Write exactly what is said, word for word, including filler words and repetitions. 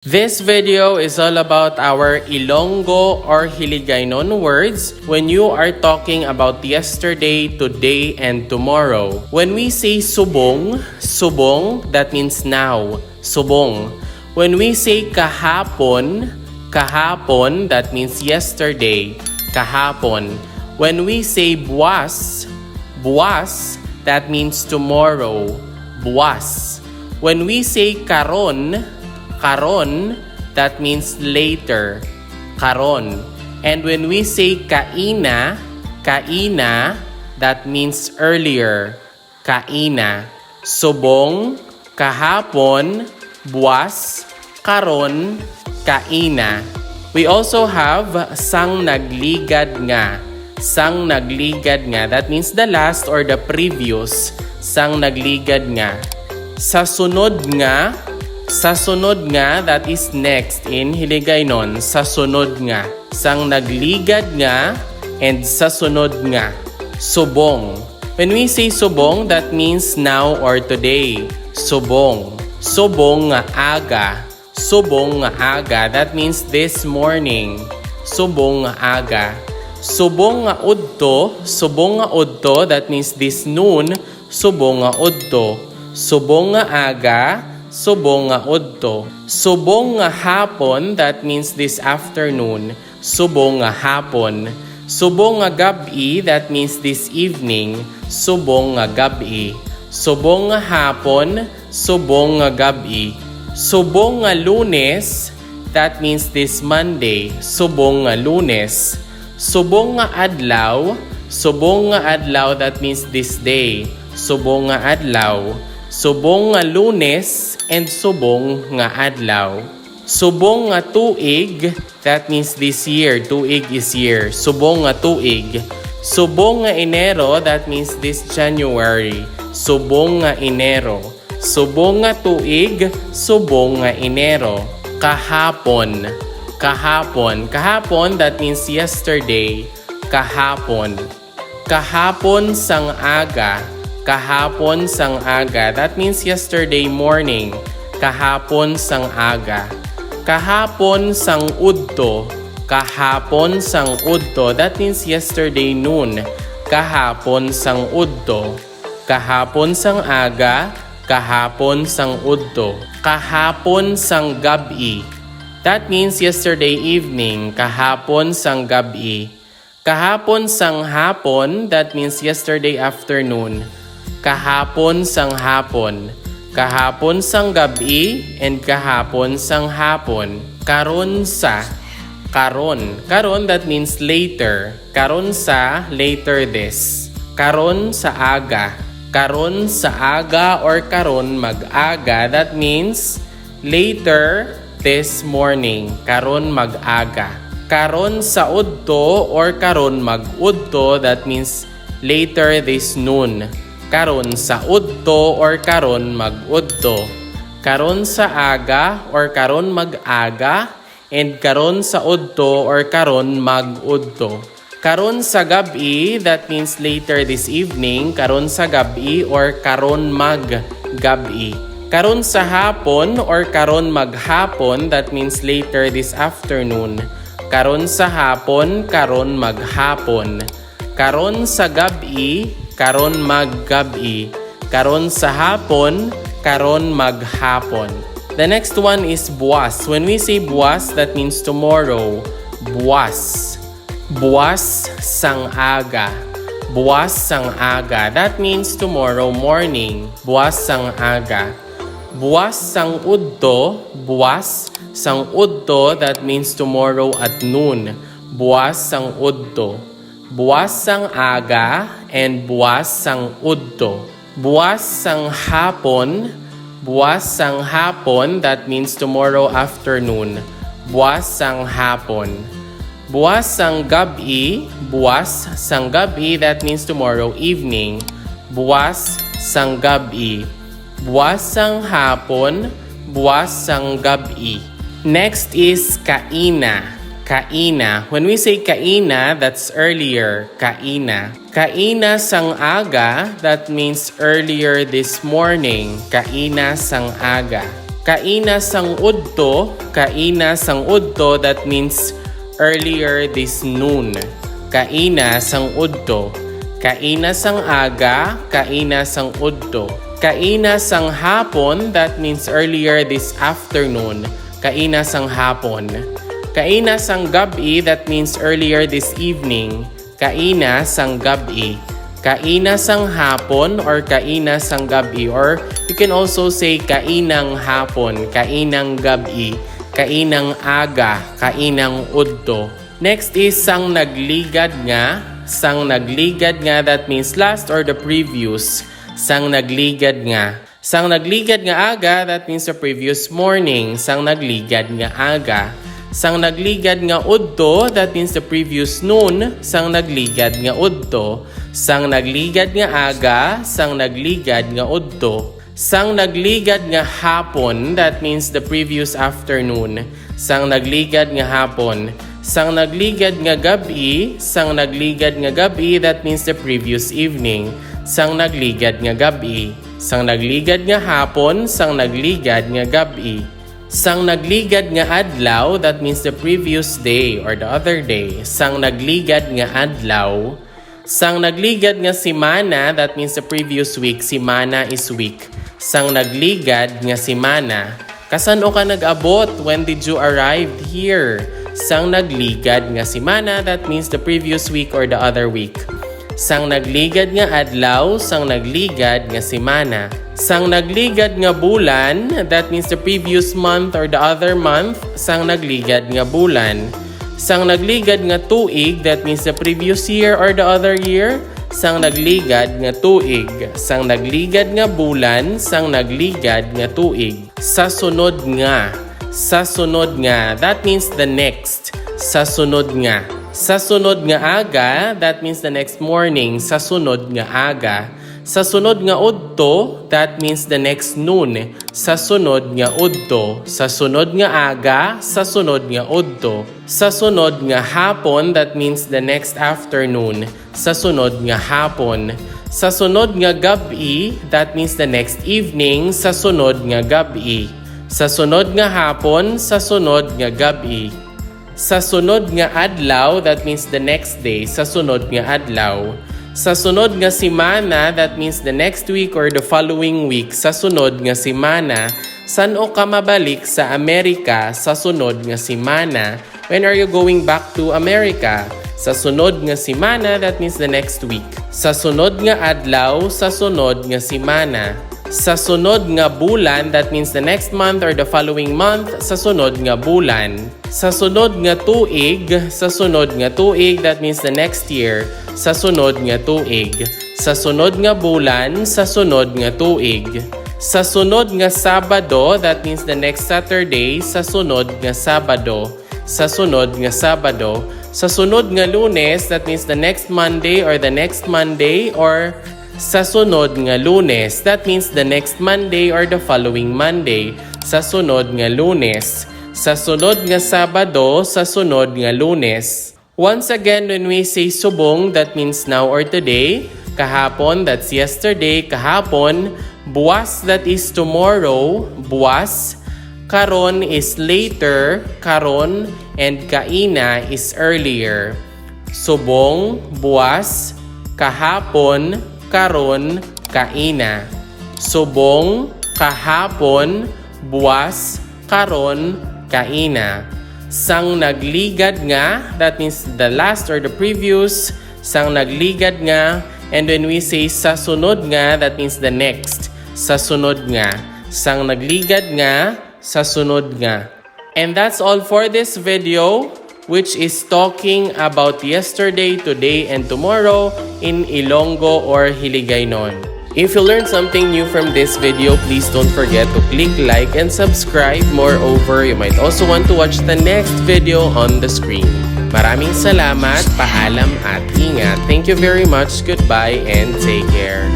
This video is all about our Ilonggo or Hiligaynon words when you are talking about yesterday, today, and tomorrow. When we say subong, subong, that means now, subong. When we say kahapon, kahapon, that means yesterday, kahapon. When we say buas, buas, that means tomorrow, buas. When we say karon, karon, that means later, karon. And when we say kaina, kaina, that means earlier, kaina. Subong, kahapon, buas, karon, kaina. We also have sang nagligad nga. Sang nagligad nga, that means the last or the previous. Sang nagligad nga. Sa sunod nga, sa sunod nga, that is next in Hiligaynon. Sa sunod nga. Sang nagligad nga and sa sunod nga. Subong. When we say subong, that means now or today. Subong. Subong nga aga. Subong nga aga, that means this morning. Subong nga aga. Subong nga udto, subong nga udto, that means this noon. Subong nga udto. Subong nga aga, subong nga udto. Subong nga hapon, that means this afternoon. Subong nga hapon. Subong nga gab-i, that means this evening. Subong nga gab-i. Subong nga hapon, subong nga gab-i. Subong nga Lunes, that means this Monday. Subong nga Lunes. Subong nga adlaw, subong nga adlaw, that means this day. Subong nga adlaw. Subong nga Lunes and subong nga adlaw. Subong nga tuig, that means this year. Tuig is year. Subong nga tuig. Subong nga Enero, that means this January. Subong nga Enero. Subong nga tuig, subong nga Enero. Kahapon. Kahapon. Kahapon, that means yesterday. Kahapon. Kahapon sang aga. Kahapon sang aga. That means yesterday morning. Kahapon sang aga. Kahapon sang udto. Kahapon sang udto. That means yesterday noon. Kahapon sang udto. Kahapon sang aga. Kahapon sang udto. Kahapon sang gab-i. That means yesterday evening. Kahapon sang gab-i. Kahapon sang hapon, that means yesterday afternoon. Kahapon sang hapon. Kahapon sang gab-i, and kahapon sang hapon. Karon sa. Karon. Karon, that means later. Karon sa, later this. Karon sa aga. Karon sa aga or karon mag-aga, that means later this morning, karon mag-aga. Karon sa udto or karon mag-udto, that means later this noon. Karon sa udto or karon mag-udto. Karon sa aga or karon mag-aga, and karon sa udto or karon mag-udto. Karon sa gab-i, that means later this evening, karon sa gab-i or karon mag-gab-i. Karon sa hapon or karon maghapon, that means later this afternoon. Karon sa hapon, karon maghapon. Karon sa gab-i, karon maggab-i. Karon sa hapon, karon maghapon. The next one is buas. When we say buas, that means tomorrow. Buas. Buas sang aga. Buas sang aga. That means tomorrow morning. Buas sang aga. Buas sang udto. Buas sang udto. That means tomorrow at noon. Buas sang udto. Buas sang aga and buas sang udto. Buas sang hapon, buas sang hapon, that means tomorrow afternoon. Buas sang hapon. Buas sang gab-i, buas sang gab-i, that means tomorrow evening. Buas sang gab-i. Buas sang hapon, buas sang gab-i. Next is kaina. Kaina. When we say kaina, that's earlier. Kaina. Kaina sang aga, that means earlier this morning. Kaina sang aga. Kaina sang udto, kaina sang udto, that means earlier this noon. Kaina sang udto. Kaina sang aga, kaina sang udto. Kaina sang hapon, that means earlier this afternoon. Kaina sang hapon. Kaina sang gab-i, that means earlier this evening. Kaina sang gab-i. Kaina sang hapon or kaina sang gab-i, or you can also say kainang hapon, kainang gab-i, kainang aga, kainang udto. Next is sang nagligad nga. Sang nagligad nga, that means last or the previous. Sang nagligad nga. Sang nagligad nga aga, that means the previous morning. Sang nagligad nga aga. Sang nagligad nga udto, that means the previous noon. Sang nagligad nga udto. Sang nagligad nga aga, sang nagligad nga udto. Sang nagligad nga hapon, that means the previous afternoon. Sang nagligad nga hapon. Sang nagligad nga gab-i, sang nagligad nga gab-i, that means the previous evening. Sang nagligad nga gab-i. Sang nagligad nga hapon, sang nagligad nga gab-i. Sang nagligad nga adlaw, that means the previous day or the other day. Sang nagligad nga adlaw. Sang nagligad nga semana, that means the previous week. Semana is week. Sang nagligad nga semana. Kasan-o ka nag-abot? When did you arrive here? Sang nagligad nga semana, that means the previous week or the other week. Sang nagligad nga adlaw, sang nagligad nga semana. Sang nagligad nga bulan, that means the previous month or the other month, sang nagligad nga bulan. Sang nagligad nga tuig, that means the previous year or the other year, sang nagligad nga tuig. Sang nagligad nga bulan, sang nagligad nga tuig. Sa sunod nga. Sa sunod nga, that means the next. Sa sunod nga. Sa sunod nga aga, that means the next morning. Sa sunod nga aga. Sa sunod nga udto, that means the next noon. Sa sunod nga udto. Sa sunod nga aga, sa sunod nga udto. Sa sunod nga hapon, that means the next afternoon. Sa sunod nga hapon. Sa sunod nga gab-i, that means the next evening. Sa sunod nga gab-i. Sa sunod nga hapon, sa sunod nga gab-i. Sa sunod nga adlaw, that means the next day, sa sunod nga adlaw. Sa sunod nga semana, that means the next week or the following week, sa sunod nga semana. San-o ka mabalik sa Amerika sa sunod nga semana? When are you going back to America? Sa sunod nga semana, that means the next week. Sa sunod nga adlaw, sa sunod nga semana. Sa sunod nga bulan, that means the next month or the following month, sa sunod nga bulan. Sa sunod nga tuig, sa sunod nga tuig, that means the next year, sa sunod nga tuig. Sa sunod nga bulan, sa sunod nga tuig. Sa sunod nga Sabado, that means the next Saturday, sa sunod nga Sabado. Sa sunod nga Sabado. Sa sunod nga Lunes, that means the next Monday or the next Monday, or sa sunod nga Lunes, that means the next Monday or the following Monday. Sa sunod nga Lunes. Sa sunod nga Sabado, sa sunod nga Lunes. Once again, when we say subong, that means now or today. Kahapon, that's yesterday, kahapon. Buas, that is tomorrow, buas. Karon is later, karon. And kaina is earlier. Subong, buas, kahapon, karon, kaina. Subong, kahapon, buas, karon, kaina. Sang nagligad nga, that means the last or the previous, sang nagligad nga, and when we say sa sunod nga, that means the next. Sa sunod nga. Sang nagligad nga, sa sunod nga. And that's all for this video, which is talking about yesterday, today, and tomorrow in Ilonggo or Hiligaynon. If you learned something new from this video, please don't forget to click like and subscribe. Moreover, you might also want to watch the next video on the screen. Maraming salamat, paalam at ingat. Thank you very much, goodbye, and take care.